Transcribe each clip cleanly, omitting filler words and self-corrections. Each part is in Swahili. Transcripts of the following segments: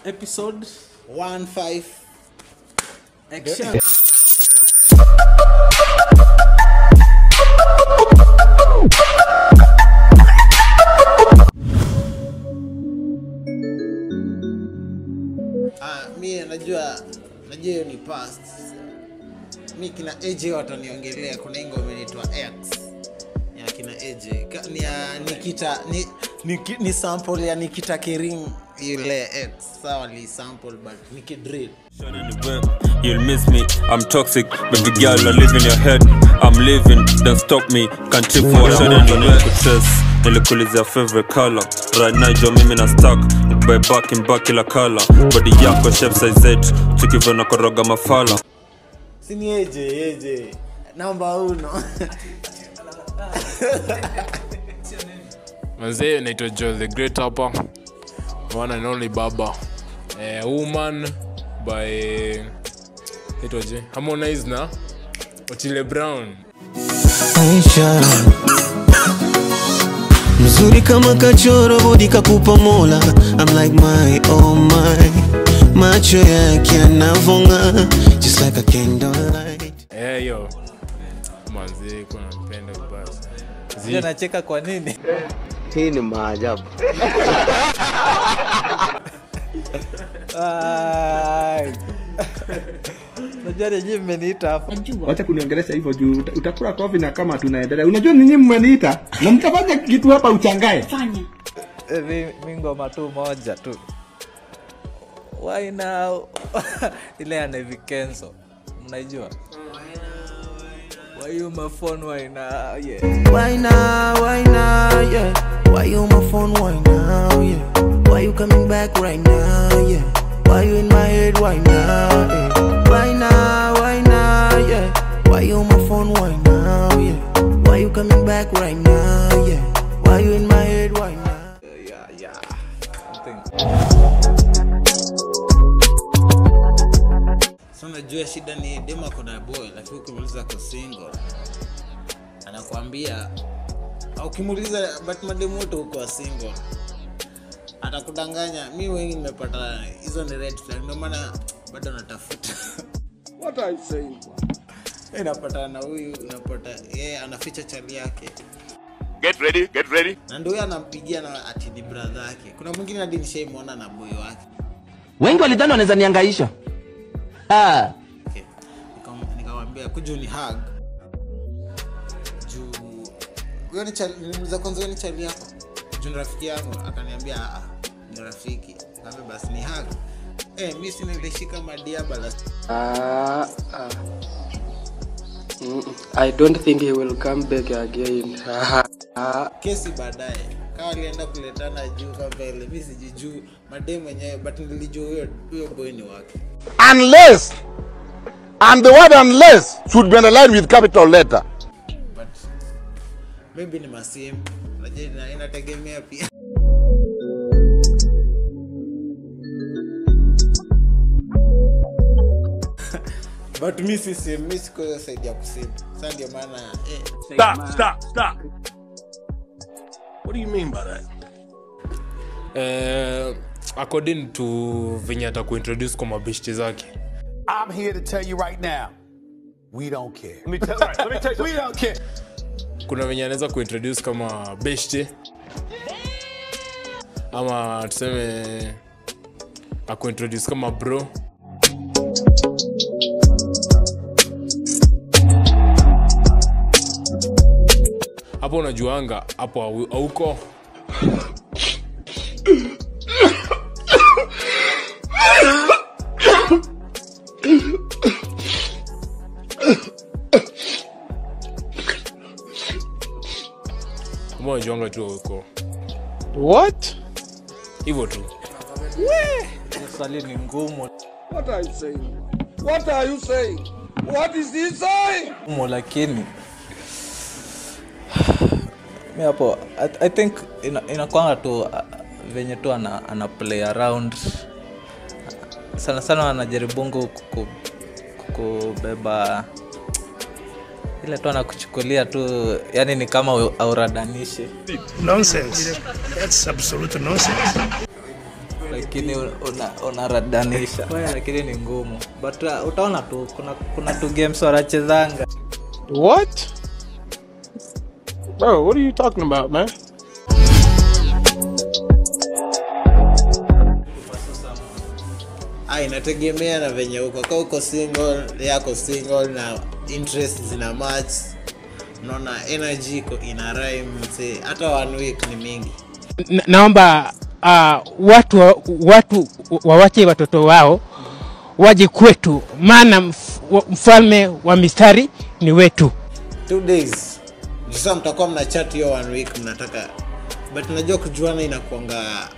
Episode 15 action. Mi najua hiyo ni past. Mi kina AJ wataniongelea, kuna ngoma inaitwa X ya kina AJ. Ni ya Nikita, ni sample ya Nikita Kering ile X. Sawa, ni sample but Niki drill. You'll miss me, I'm toxic. Baby girl, I live in your head. I'm leaving, don't stop me. Can't trip for a shot in your stress. Nilikulizia favorite color. Right now jo mimi na stuck. Nikubuy back in back kila color. Body yako shape size 8. Tukivyo na koroga mafala. Sini AJ, AJ. Namba 1. Manze, naitwa Joe the Great hapa. One and only baba. Woman by itwaje? Harmonize na Otile Brown. Aisha mzuri kama kachoro, bodi kakupa Mola. I'm like my oh my, macho yake yanavonga just like a candlelight. Yo. Manze, kuna mpenda basi. Zio nacheka kwa nini? Hii ni maajabu. Najua nyinyi mmeniita hapa. Wacha kuniongelesha hivyo juu utakula kofi na kama tunaendelea. Unajua ninyi mmeniita na mtafanya kitu hapa uchangae. Fanya. Mimi ngoma tu moja tu. Why now? Ile ya Navy Kenzo. Mnaijua? Why you my phone why now? Yeah. Why now? Why now? Yeah. Why you my phone why now? Yeah. Why you coming back right now? Yeah. Why you in my head why now? Yeah. Why now? Why now? Yeah. Why you my phone why now? Yeah. Why you coming back right now? Yeah. Why you in my head why now? Yeah, yeah. Something. So najua shida ni dema kuna boy, lakini ukimuuliza ko single anakuambia, au ukimuuliza but mademu wote huko single atakudanganya. Mimi wengi nimepata hizo ni red flag, ndio maana bado natafuta. What are you saying? Unapata na huyu, unapata yeye anaficha chali yake. Get ready, get ready. Na ndio huyu anampigia na ati ni brother yake. Kuna mwingine hadi nishaimwona na boy wake. Wengi walidhani wanaweza nihangaisha. Ah. Okay. Nikamwambia kuja ni hug. Juu huyo ni chali, nilimuuliza kwanza huyo ni chali yako? Juu ni rafiki yangu, akaniambia a ni rafiki. Nikamwambia basi ni hug. Mimi si nilishika madiaba la. I don't think he will come back again. Kesi baadaye. Kama alienda kuletana juu kama vile mimi sijijui madem wenyewe, but nilijua huyo boy ni wake. Unless, and the word unless should be underlined with capital letter. But maybe ni masim, unajua inategemea pia. But mimi si mimi siko side ya kusim. Sasa ndio maana Stop, stop, stop. What do you mean by that? According to venye atakuintroduce kwa mabeshte zake. I'm here to tell you right now, we don't care. Let me tell you, we don't care. Kuna venye anaweza kuintroduce kama beshte, ama tuseme akuintroduce kama bro. Hapo unajuanga hapo hauko. Mbona unajuanga tu huko? What? Hivyo tu. We, swali ni ngumu. What are you saying? What are you saying? What is he saying? Ngumu lakini mi hapo I think inakuanga tu venye tu ana play around. Sana sana anajaribungu kukubeba ile tu anakuchukulia tu, yani ni kama auradanishi. Nonsense. That's absolute nonsense. Like Lakini unaradanisha. Lakini ni ngumu. But utaona tu kuna tu games wanachezanga. What? Bro, what are you talking about, man? Inategemea na venye uko. Kama uko single, yako single na interest zina match. Unaona energy iko ina rhyme, mse. Hata 1 week ni mingi. Naomba watu wawache watoto wao waje kwetu, maana mfalme wa mistari ni wetu. 2 days. Sasa mtakuwa mna chat hiyo 1 week mnataka. But unajua kujuana inakuanga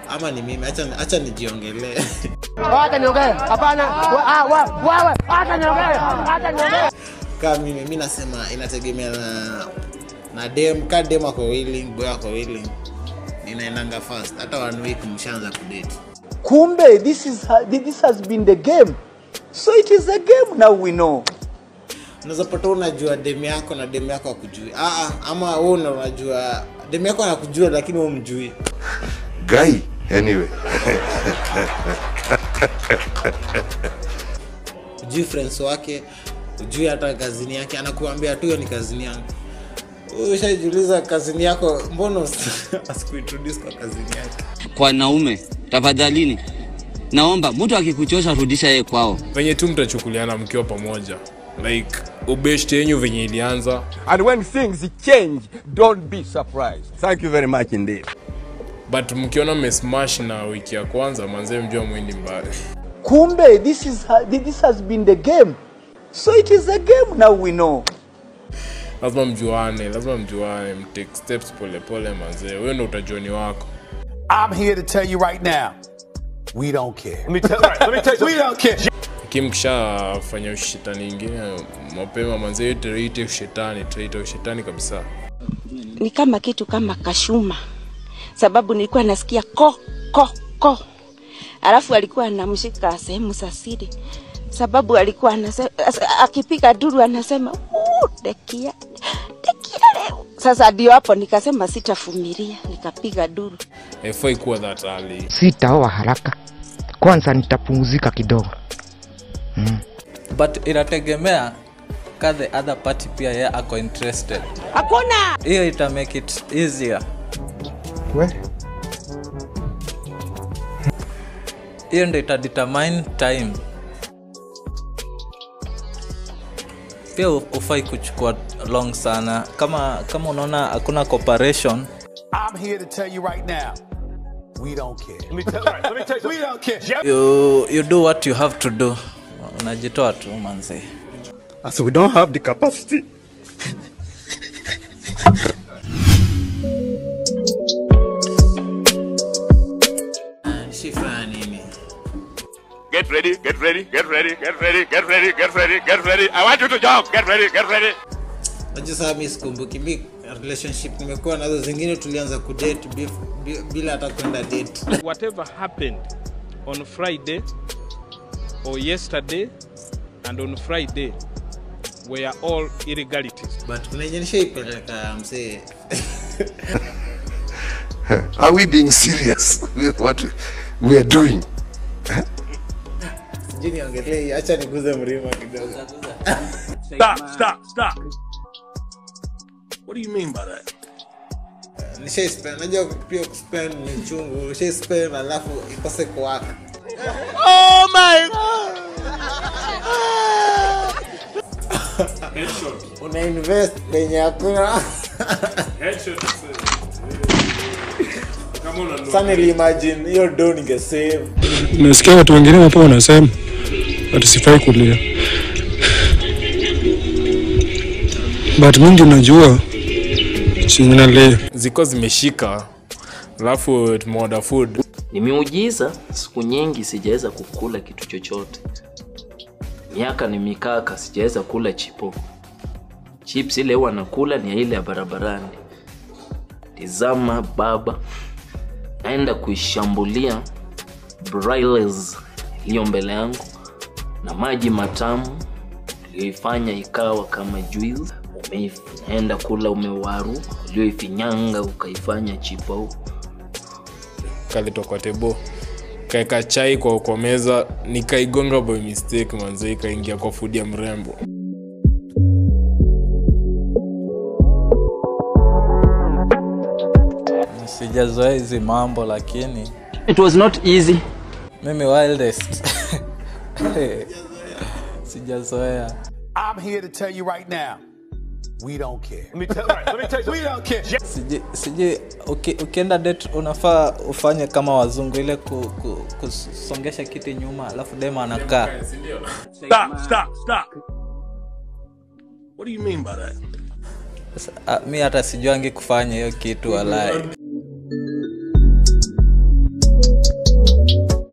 ama ni mimi, acha nijiongelee. Acha niongee. Hapana. Wewe, acha niongee. Acha niongee. Kama mimi nasema inategemea na dem, ka dem ako willing, boy ako willing. Inaendanga fast. Hata 1 week mshaanza kudate. Kumbe this has been the game. So it is a game now we know. Unaweza pata unajua dem yako na dem yako hakujui. Ama wewe unajua dem yako anakujua lakini wewe humjui. Guy anyway. Hujui friends wake, hujui hata kazini yake, anakuambia tu hiyo ni kazini yangu. Ushajiuliza kazini yako mbona asikuintroduce kwa kazini yake? Kwa naume, tafadhalini. Naomba mtu akikuchosha rudisha yeye kwao. Venye tu mtachukuliana mkiwa pamoja. Like ubeshte yenu venye ilianza. And when things change, don't be surprised. Thank you very much indeed. But mkiona mmesmash na wiki ya kwanza manze mjua mwendi mbali. Kumbe this has been the game. So it is a game now we know. Lazima mjuane, mtake steps pole pole manze. Wewe ndio utajua ni wako. I'm here to tell you right now. We don't care. Let me tell you. We don't care. Kimkishafanya ushetani nyingine mapema manze, tuite ushetani kabisa. Ni kama kitu kama kashuma. Sababu nilikuwa nasikia ko ko ko. Alafu alikuwa anamshika sehemu za siri. Sababu alikuwa anasema akipiga duru anasema dekia leo. Sasa ndio hapo nikasema sitavumilia, nikapiga duru. Haifai kuwa that early. Sitaoa haraka. Kwanza nitapumzika kidogo. But inategemea ka the other party pia yeye ako interested. Hakuna. Hiyo ita make it easier. We? Hiyo ndio ita determine time. Pia ufai kuchukua long sana. Kama unaona hakuna cooperation. I'm here to tell you right now. We don't care. Let me tell you. We don't care. You do what you have to do. Unajitoa tu manze. So we don't have the capacity. Shifanya nini? Get ready, get ready, get ready, get ready, get ready, get ready, get ready. I want you to jump. Get ready, get ready. Unajua sasa mimi sikumbuki mimi relationship nimekuwa nazo zingine tulianza kudate bila hata kwenda date. Whatever happened on Friday or yesterday and on Friday were all illegalities. But kuna yenye nishaipeleka msee. Are we being serious with what we are doing? Sijui niongelee, acha niguze mlima kidogo. Stop. What do you mean by that? Nishai spend, najua pia kuspend ni chungu. Nishai spend alafu ikose kuwaka. Oh my God. Headshot. Una invest penye hakuna. Headshot. Kama unanunua. Sasa imagine hiyo do ninge save. Nasikia watu wengine wapo wanasema ati sifai kulia. But mingi unajua chenye ziko zimeshika alafu tumeorder food. Ni miujiza, siku nyingi sijaweza kukula kitu chochote. Miaka ni mikaka sijaweza kula chipo. Chips ile huwa nakula ni ile ya barabarani. Tizama baba, naenda kuishambulia Braille's iliyo mbele yangu na maji matamu iliyoifanya ikawa kama juice. Umeenda kula umewaru uliyoifinyanga ukaifanya chipo. Kaletwa kwa table. Kaeka chai kwa meza, nikaigonga by mistake manze, ikaingia kwa food ya mrembo. Sijazoea hizi mambo lakini it was not easy. Mimi wildest. Sijazoea. I'm here to tell you right now, we don't care. Let me tell you, we don't care. Siji ukienda date unafaa ufanye kama wazungu ile kusongesha kiti nyuma alafu dema anakaa. Stop. What do you mean by that? Mimi hata sijuangi kufanya hiyo kitu walai.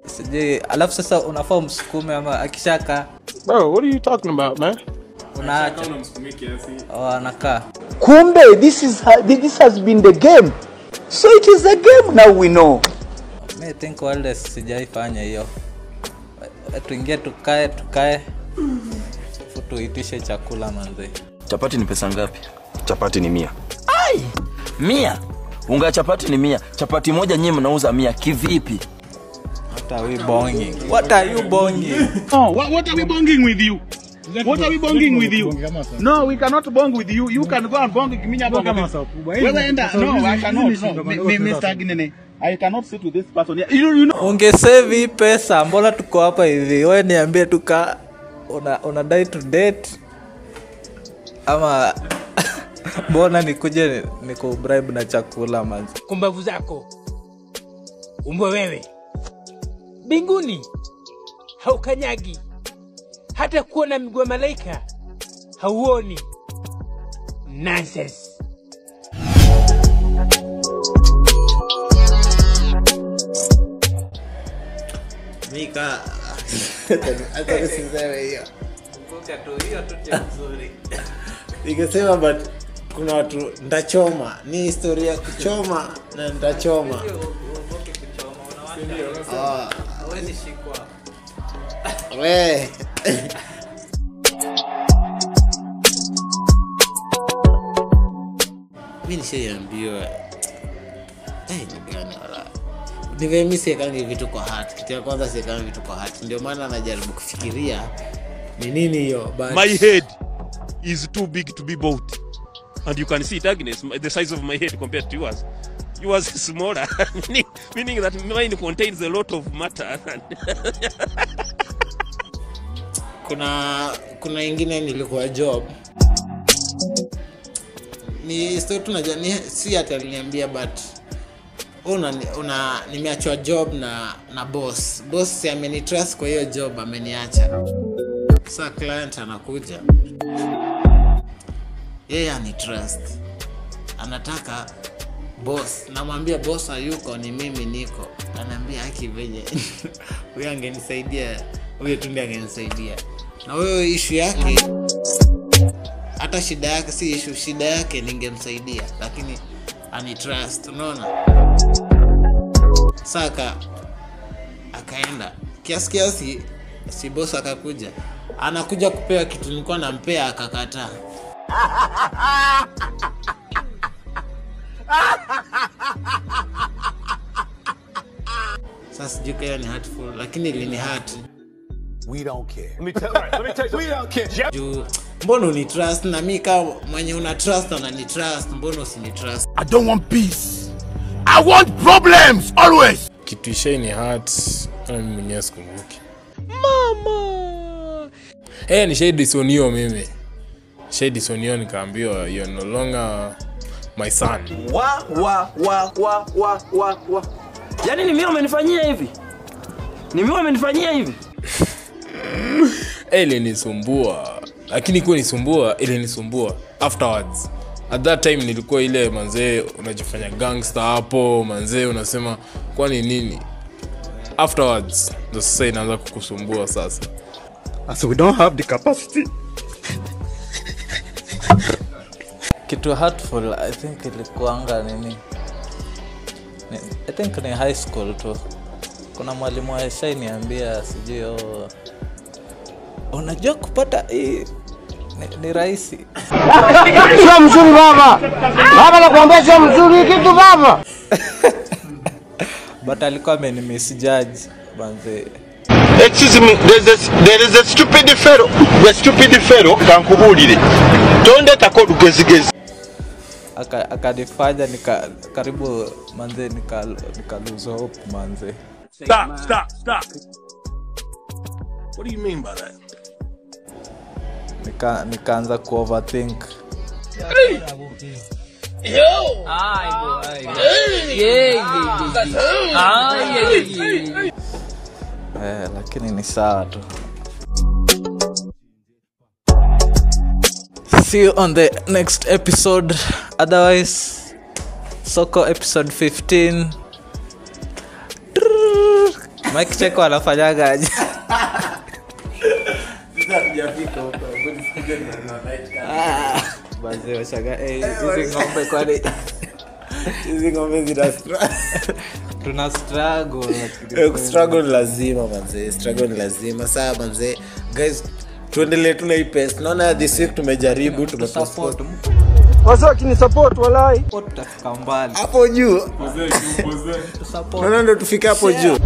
Siji alafu sasa unafaa umsukume ama akishaka. Bro, what are you talking about, man? Unaacha unamsukumia kiasi. Oh, anakaa. Kumbe this has been the game. So it is a game now we know. Me think wildest sijaifanya hiyo. Tuingie tukae. Tuitishe chakula manze. Chapati ni pesa ngapi? Chapati ni 100. Ai! 100. Unga chapati ni 100. Chapati moja nyinyi mnauza 100 kivipi? What are we bonging? What are you bonging? Oh, what are we bonging with you? What are we bonging with you? No, we cannot bong with you. You can go and bong Kiminya bong. Wewe enda. No, I cannot. No, Mr. Ginene. I cannot sit with this person. You know. Ungesave hii pesa, mbona tuko hapa hivi? Wewe niambie tuka unadai to date ama mbona nikuje nikubribe na chakula manzi? Kumbavu zako. Umbwe wewe. Mbinguni haukanyagi. Hata kuona miguu ya malaika hauoni. Nonsense. Mika hata nisiseme hiyo. Kumbuka tu hiyo tu nzuri. Nikasema but kuna watu ndachoma, ni historia kuchoma na ndachoma. Hawezi shikwa. We. Mimi nishaambiwa ni gani wala. Ni vile mimi siekangi vitu kwa heart. Kitu ya kwanza siekangi vitu kwa heart. Ndio maana najaribu kufikiria ni nini hiyo, but my head is too big to be bought. And you can see it, Agnes, the size of my head compared to yours. Yours is smaller, meaning that mine contains a lot of matter. Kuna ingine nilikuwa job. Ni story tunajua ni si hata aliniambia but una nimeachwa job na boss. Boss amenitrust kwa hiyo job ameniacha. Sasa client anakuja. Yeye anitrust. Anataka boss. Namwambia boss hayuko, ni mimi niko. Ananiambia haki venye. Huyo angenisaidia, huyo tu ndiye angenisaidia. Na huyo issue yake, hata shida yake si issue, shida yake ningemsaidia, lakini anitrust, unaona? Saka akaenda. Kiasi si boss akakuja. Anakuja kupewa kitu nilikuwa nampea akakataa. Sasa sijui kama ni hurtful, lakini ilini hurt. We don't care. Let me tell you. We don't care. Juu mbona uni trust na mimi kama mwenye una trust anani trust, mbona usini trust? I don't want peace. I want problems always. Kitu ishe ni hurt, mimi mwenyewe sikumbuki. Mama. Ni shade sonio mimi. Shade sonio nikaambiwa you're no longer my son. Wa wa wa wa wa wa wa. Yaani ni mimi umenifanyia hivi? Ni mimi umenifanyia hivi? Ilinisumbua. Lakini kwa nisumbua, ilinisumbua afterwards. At that time nilikuwa ile manzee unajifanya gangster hapo, manzee unasema kwani nini? Afterwards ndo sasa inaanza kukusumbua sasa. So we don't have the capacity. Kitu hurtful I think ilikuanga nini? I think ni high school tu. Kuna mwalimu alishaniambia sijui unajua kupata hii ni rahisi. Sio mzuri baba. Baba nakuambia sio mzuri kitu baba. But alikuwa amenimissjudge. Manze. Excuse me, there is a stupid fellow, the stupid fellow kankubulire. Tondetako lugezigezi. Akanifanya nika karibu manze nika lose hope manze. Stop, stop, stop. What do you mean by that? Nikaanza ku overthink. Yo. Lakini ni sawa tu. See you on the next episode. Otherwise, Soko episode 15. Mike Cheko anafanyaga aje? Sasa hatujafika huko. Bazee washaga, hizi ng'ombe kwani hizi ng'ombe zina struggle. Tuna struggle. Struggle lazima manze, struggle lazima. Sawa manze, guys, tuendelee tuna hii pesa. Naona this week tumejaribu, tumesupport. Wasa wakinisupport walai. Tutafika mbali. Hapo juu. Naona ndo tufike hapo juu.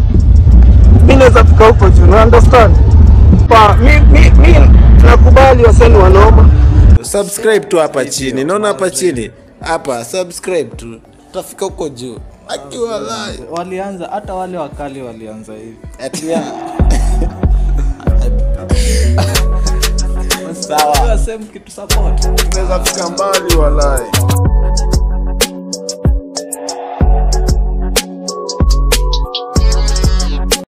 Mimi naweza fika huko juu, you understand? Pa mi nakubali wasanii wanoma. Subscribe tu hapa chini. Naona hapa chini. Hapa subscribe tu. Tutafika huko juu. Akiwa live. Walianza hata wale wakali walianza hivi. Atia. Sawa. Same kitu support. Tunaweza fika mbali walai.